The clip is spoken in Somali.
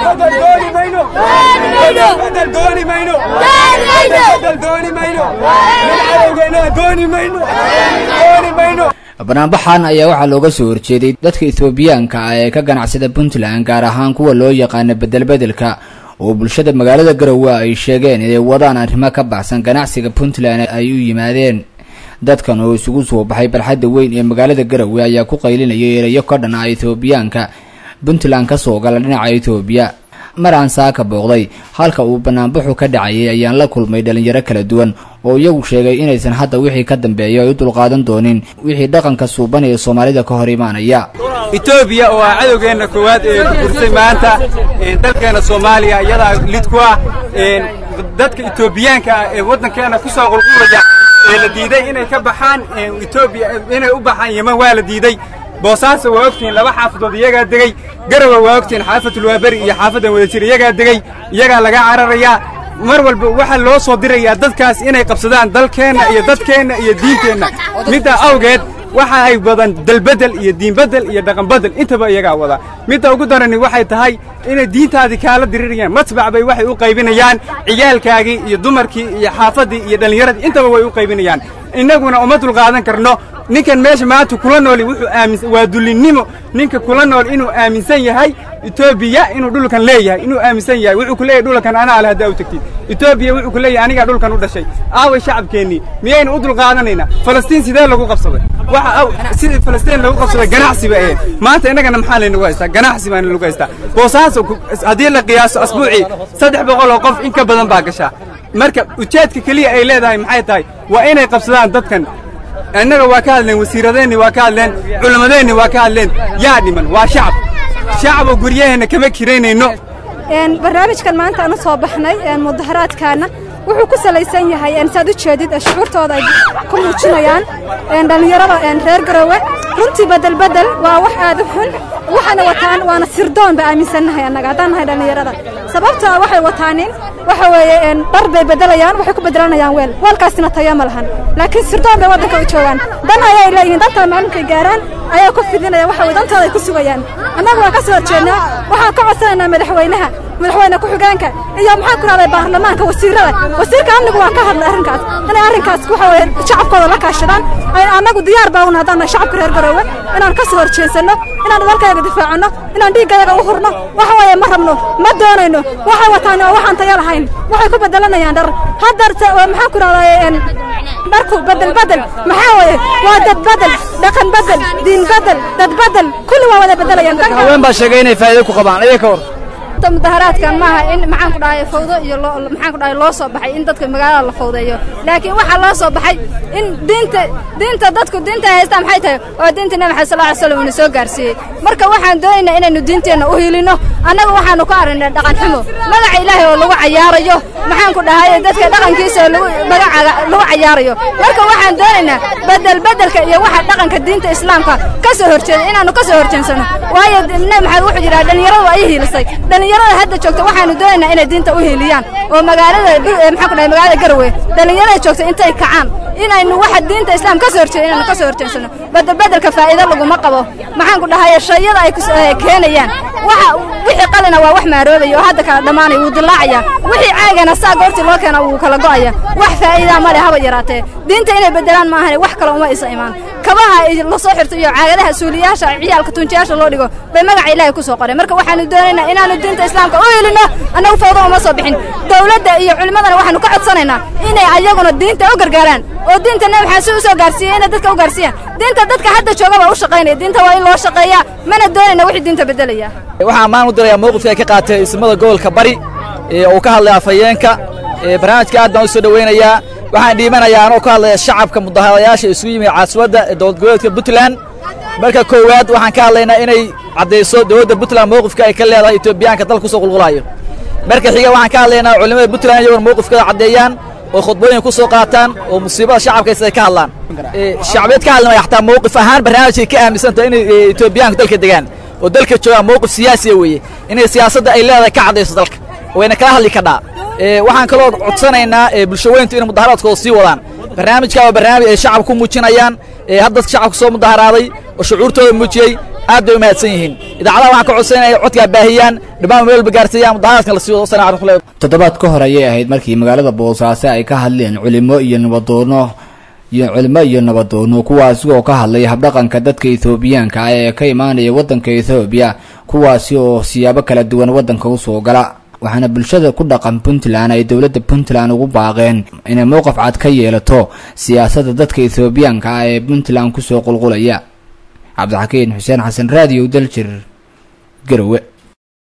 Bedel dooni mayno, bedel dooni mayno, bedel dooni mayno, mid cadowgeena dooni mayno, dooni mayno. Banaanbaxan ayaa waxaa looga soo horjeeday dadka Ethoobiyaanka ah ee ka ganacsada Puntland, gaar ahaan kuwa loo yaqaano bedelbedelka, oo bulshada magaalada Garowe ay sheegeen inay wadaan arrimo ka baxsan ganacsiga Puntland ay u yimaadeen. Dadkan oo isugu soo baxay barxadda weyn ee magaalada Garowe ayaa ku qaylinayay erayo ka dhan ah Ethoobiyaanka Puntland kasoo gala dhinaca Ethoobiya. Mar aan saaka booqday halka uu banaanbaxu ka dhacayay ayaan la kulmay dhalinyaro kala duwan oo iyagu sheegay inaysan hadda wixii ka dambeeya ay u dulqaadan doonin wixii dhaqanka suuban ee Soomaalida ka hor imaanaya. Etoobiya oo ah cadowgeenna koowaad ee burbursay maanta dalkeena Soomaaliya, iyadaa lid ku ah dadka Etoobiyaanka ah ee waddankeena ku soo qulqulaya ee la diiday inay ka baxaan Etoobiya, inay u baxaan Yemen waa la diiday. Boosaaso waa ogtihiin, laba xaafadood iyagaa degey. Garowe waa ogtihiin, xaafatul Waaberi iyo xaafaddan Wadajir iyagaa degey, iyagaa laga cararayaa. Mar walba waxaa loo soo dirayaa dadkaas inay qabsadaan dalkeenna iyo dadkeenna iyo diinteenna. Middaa awgeed waxa ay badan dalbedel iyo diinbedel iyo dhaqanbedel intaba iyagaa wada. Midda ugu darani waxay tahay inay diintaadii kaala dirirayaan. Matbac bay waxay u qaybinayaan ciyaalkaagii iyo dumarkii iyo xaafaddii iyo dhallinyaradii, intaba way u qaybinayaan. Innaguna uma dulqaadan karno. Ninkan meesha maanta kula nooli wuxuu aaminsan waa dullinnimo. Ninka kula nool inuu aaminsan yahay Etoobiya inuu dhulkan leeyahay, inuu aaminsan yahay, wuxuu ku leeyahay dhulkan anaa leh. Haddaa u tagtid Etoobiya wuxuu ku leeyahay anigaa dhulkan u dhashay. Aaway shacabkeennii? Miyaynu u dulqaadanaynaa? Falastiin sidee lagu qabsaday? Waxa sidii Falastiin lagu qabsaday ganacsi bay ahayd. Maanta innagana maxaa laynagu haystaa? Ganacsi baana lagu haystaa. Boosaaso haddii la qiyaaso asbuucii 300 oo qof in ka badan baa gashaa. Marka ujeedka keliya ay leedahay maxay tahay? Waa inay qabsadaan dadkan. Innaga waa ka hadleen, wasiiradeenni waa ka hadleen, culimmadeenni waa ka hadleen. Yaa dhiman? Waa shacab. Shacaboo guryaheenna kama kiraynayno. Barnaamijkan maanta aan u soo baxnay mudaharaadkaana wuxuu ku salaysan yahay, saad u jeedid, shucuurtooda ay ku muujinayaan dhallinyarada reer Garowe. Runtii bedel bedel waa wax aad u xun waxaana wataan, waana sirdoon ba aaminsannahay annaga haddaan nahay dhallinyarada. Sababtoo ah waxay wataanin waxa weeye dhar bay bedelayaan, waxay ku bedelanayaan weel, weelkaasina tayo ma lahan, laakiin sirdoon bay waddanka u joogaan. Dan ayay leeyihiin, dantaa maalinkay gaaraan ayaa ku fidinaya, waxa weye dantooda ay ku sugayaan. Annagu waan ka soo horjeednaa. Waxaan ka codsanaynaa madaxweynaha, madaxweyne ku-xigeenka iyo maxaan ku rahday baarlamaanka, wasiirada, wasiirka amnigu waan ka hadlay arrinkaas, inay arrinkaas waxa weeye shacabkooda la kaashadaan. Annagu diyaar baa una haddaan shacabka reer Garoowe inaan ka soo horjeesanno, inaan dalkayaga difaacanno, inaan dhiiggayaga u hurno. Waxa weeye ma rabno, ma doonayno. Waxay wataan oo waxaan tayo lahayn, waxay ku bedelanayaan dhar hadda. Maxaan ku rahday dharku bedel bedel maxaa weeye? Waa dad bedel, dhaqan bedel, diin bedel, dad bedel, kulli waa wada bedelayaan. Haween baa sheegay inay faa'iido ku qabaan, ayaga ka hor. Mudaharaadkan maaha in maxaan ku dhahay fawdo iyo maxaan ku dhahay loo soo baxay in dadka magaalada la fawdeeyo, laakiin waxaa loo soo baxay in diinta dadku diinta haystaan maxay tahay? Waa diinta Nabi Maxamed sal ly slam uuna soo gaarsiiyey. Marka waxaan doonaynaa inaynu diinteenna u hiilinno. Annaga waxaanu ka aragnay dhaqan xumo, magaca Ilaahay oo lagu cayaarayo, maxaan ku dhahay dadka dhaqankiisa oo lagu magaca lagu cayaarayo. Marka waxaan doonaynaa bedel bedelka iyo waxa dhaqanka diinta Islaamka ka soo horjeeda inaannu ka soo horjeensano, waayo Nabi Maxamed wuxuu yidhaha dhallinyaradu waa ii hiilisay. Dhallinyarada hadda joogta waxaanu doonaynaa inay diinta u hiiliyaan oo magaalada maxaan ku dhahay magaalada Garowe dhallinyarada joogta intay kacaan inaynu waxa diinta Islaam ka soo horjeeda inaanu ka soo horjeensano. Bedel bedelka faa'iido laguma qabo, maxaan ku dhahay shayada ay keenayaan waxa wixii qalina waa wax maaroobaya oo hadda kala dhammaanaya, wuu dilaacaya. Wixii caagana saa goortii loo keena wuu kala go'aya. Wax faa'iidaa ma leh haba yaraatee. Diinta inay beddelaan ma ahane wax kale uma isa imaan. Kabaha la soo xirto iyo caagadaha suuliyaasha ciyaalka tunjiyaasha loo dhigo bay magaca Ilaahay ku soo qoreen. Marka waxaanu doonaynaa inaannu diinta Islaamka u helino. Annagu fawdo uma soo bixin. Dawladda iyo culimmadana waxaanu ka codsanaynaa inay ayaguna diinta u gargaaraan oo diinta Nabi Maxamed si u soo gaarsiiyey inay dadka u gaarsiiyaan. Diinta dadka hadda jooga baa u shaqaynaya, diinta waa in loo shaqeeyaa, mana doonayna wixii diinta beddelaya. Waxaan ammaan u dirayaa mowqifka ay ka qaatay ismada gobolka Bari ee uu ka hadlay afhayeenka. Barnaamijka aad baan u soo dhowaynayaa. Waxaan dhiibanayaa anoo ka hadlaya shacabka mudaharayaasha isugu yimi caasimadda dowlad goboleedka Puntland. Marka koowaad waxaan ka hadlaynaa inay caddayso dowladda Puntland mowqifka ay ka leedahay Etoobiyaanka dalka kusoo qulqulaayo. Marka xiga waxaan ka hadlaynaa culimada Puntland iyaguna mowqifkooda caddeeyaan oo khudbooyin ku soo qaataan oo musiibada shacabkaysa ay ka hadlaan. Shacbiyeed ka hadlamaya xataa mowqif ahaan barnaamijkay ka aaminsan tahay inay Etoobiyaanku dalka degaan oo dalka joogaan, mowqif siyaasiya weeye, inay siyaasadda ay leedahay ka caddayso dalka wayna kala hadli kadhaa. Waxaan kaloo codsanaynaa bulshaweyntu inay mudaharaadkooda sii wadaan. Barnaamijka waa barnaamij ay shacabku ku muujinayaan. Hadda shacabku soo mudaharaaday oo shucuurtooda muujiyey. Aad bay u mahadsan yihiin. Idaacadaha waxaan ka codsanaya codkaa baahiyaan, dhammaan meel walba gaarsiiyaan, mudaharaadkan la sii wado. Wasalaam calaykum. Toddobaad ka hor ayay ahayd markii magaalada Boosaaso ay ka hadleen culimo iyo nabadoono iyo culimo iyo nabadoono, kuwaasi oo ka hadlay habdhaqanka dadka Ethoobiyaanka ah ee ka imaanaya waddanka Ethoobiya, kuwaasi oo siyaabo kala duwan waddanka usoo gala. Waxaana bulshada ku dhaqan Puntland ay dowladda Puntland ugu baaqeen inay mowqaf cad ka yeelato siyaasadda dadka Ethoobiyaanka ah ee Puntland kusoo qulqulaya. Cabdixakiin Xuseen Xasan, Raadiyo Daljir, Garowe.